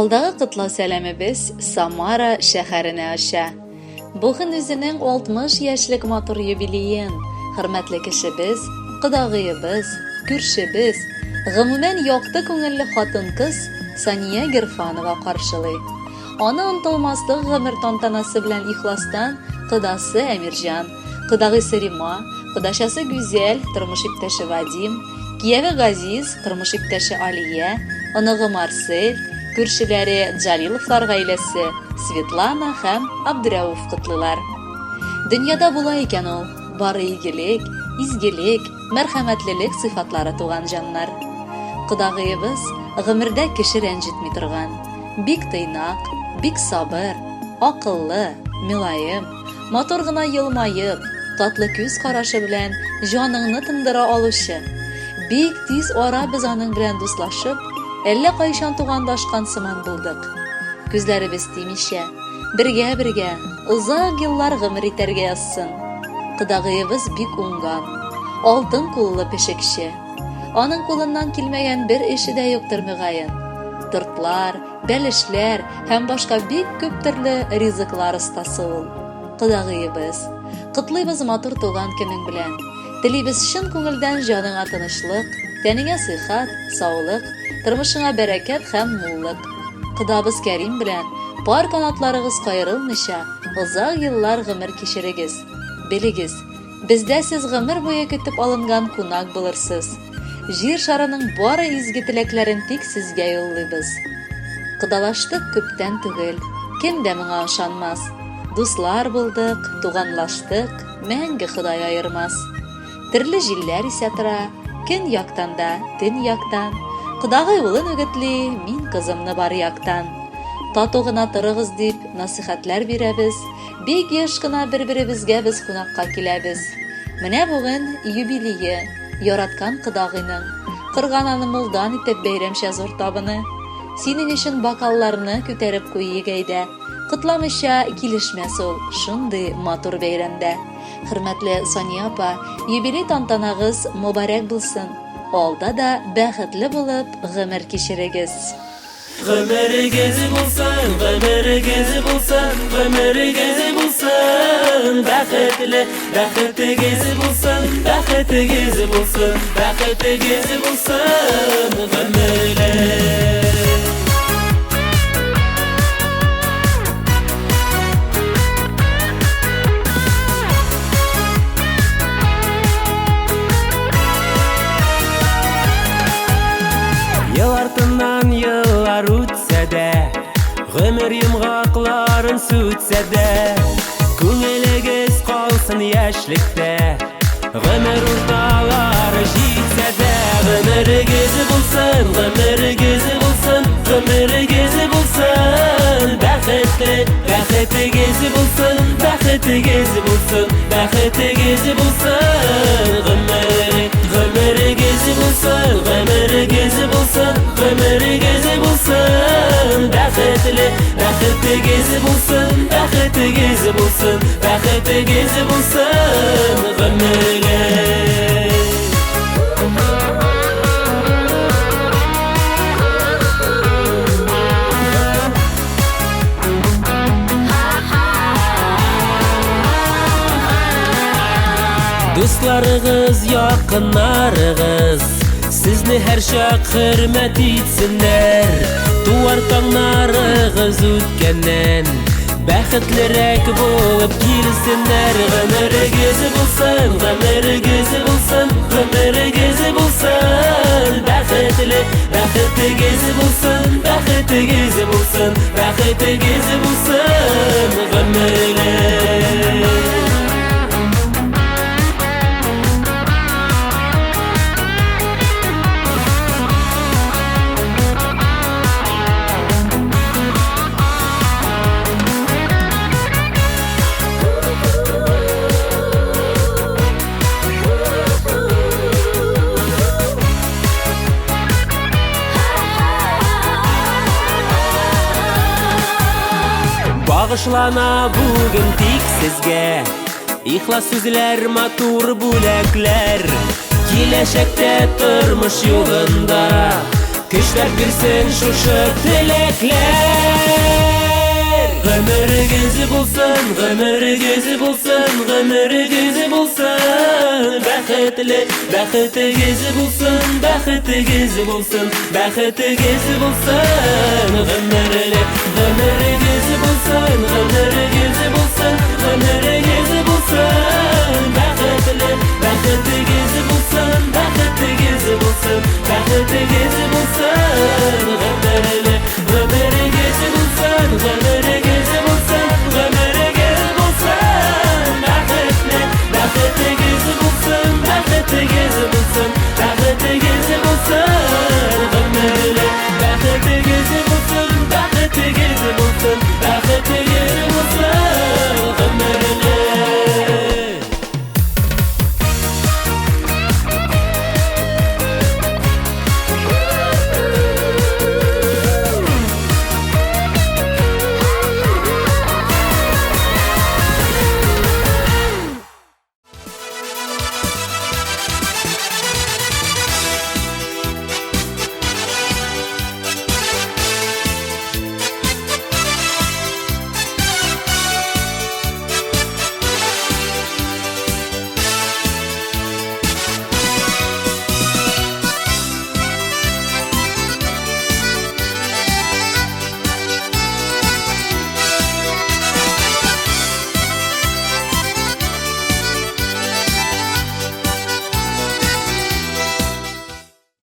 Алдагы котлау сәламебез Самара шәһәренә оча. Бүген үзенең 60 яшьлек матур юбилеен хөрмәтле кешебез, кодагыебыз, күршебез, гомумән якты күңелле хатын-кыз Сания Герфанова каршылый. Аны онытылмаслык гомер тантанасы белән ихластан кодасы Әмирҗан, кодагыйсы Рима, кодачасы Гүзәл, тормыш иптәше Вадим, кияве Газиз, тормыш иптәше Алия, оныгы Марсель, күршеләре Джалиловлар гаиләсе, Светлана һәм Абдрәүф котлыйлар. Дөньяда була икән ул, бары игелек, изгелек, мәрхәмәтлелек сыйфатлары туган җаннар. Кодагыебыз гомердә кеше рәнҗетми торган, бик тыйнак, бик сабыр, акыллы, мөлаем, матур гына елмаеп, татлы күз карашы белән җаныңны тындыра алучы. Бик тиз ара без аның белән дуслашып, әллә кайчан тугандашкан сыман булдык. Күзләребез тимичә, бергә-бергә, озак еллар гомер итәргә язсын. Кодагыебыз бик уңган, алтын куллы пешекче. Аның кулыннан килмәгән бер эше дә юктыр мөгаен. Тортлар, бәлешләр һәм башка бик күп төрле ризыклар остасы ул. Кодагыебыз, котлыйбыз матур туган көнең белән. Телибез чын күңелдән җаныңа тынычлык, тәнеңә сыйхат, саулык, тормышыңа бәрәкәт һәм муллык. Кодабыз Кәрим белән пар канатларыгыз каерылмыйча, озак еллар гомер кичерегез. Белегез, Бездә сез гомер буе көтеп алынган кунак булырсыз. Җир шарының бары изге теләкләрен тик сезгә юллыйбыз. Кодалаштык күптән түгел, кем дә моңа ышанмас. Дуслар булдык, туганлаштык, мәңге Ходай аермас. Төрле җилләр исә тора, көньяктан да, төньяктан. Кодагый улын үгетли, мин кызымны бар яктан. Тату гына торыгыз дип, насыйхәтләр бирәбез. Бик еш кына бер-беребезгә без кунакка киләбез. Менә бүген юбилее, яраткан кодагыйның. Корган аны мулдан итеп бәйрәмчә зур табыны. Синең өчен бокалларны күтәреп куйыйк әйдә. Котламыйча килешмәс ул шундый матур бәйрәмдә. Хөрмәтле Сания апа, юбилей тантанагыз мобарәк булсын. Алда да бәхетле булып гомер кичерегез. Гомерегез булсын, гомерегез булсын, гомерегез булсын, бәхетле, бәхетегез булсын, бәхетегез булсын, бәхетегез булсын, гомерле. Ел артыннан еллар үтсә дә, Гомер йомгакларын сүтсә дә, Күңелегез калсын яшьлектә, Гомер урталары җитсә дә, Гомерегез булсын, гомерегез булсын, Гомерегез булсын, бәхетле, Бәхетегез булсын, бәхетегез булсын, Бәхетегез булсын, гомер, гомерегез булсын, гомерегез булсын, гомерегез булсын, бәхетле, бәхетегез булсын, бәхетегез булсын, бәхетегез булсын, гомерле. Дусларыгыз, якыннарыгыз Сезне һәрчак хөрмәт итсеннәр. Туар таңнарыгыз үткәннән Бәхетлерәк булып килсеннәр. Гомерегез булсын, гомерегез булсын, гомерегез булсын, бәхетле, бәхетегез булсын, бәхетегез булсын, бәхетегез булсын, гомерле. Багышлана бүген тик сезгә Ихлас сүзләр, матур бүләкләр. Киләчәктә тормыш юлында Көчләр бирсен шушы теләкләр. Гомерегез булсын, гомерегез булсын, гомерегез булсын. Бәхетле, бәхетегез булсын, бәхетегез булсын, бәхетегез булсын. Гомерле, гомерегез булсын, гомерегез булсын, гомерегез булсын. Бәхетле, бәхетегез булсын, бәхетегез.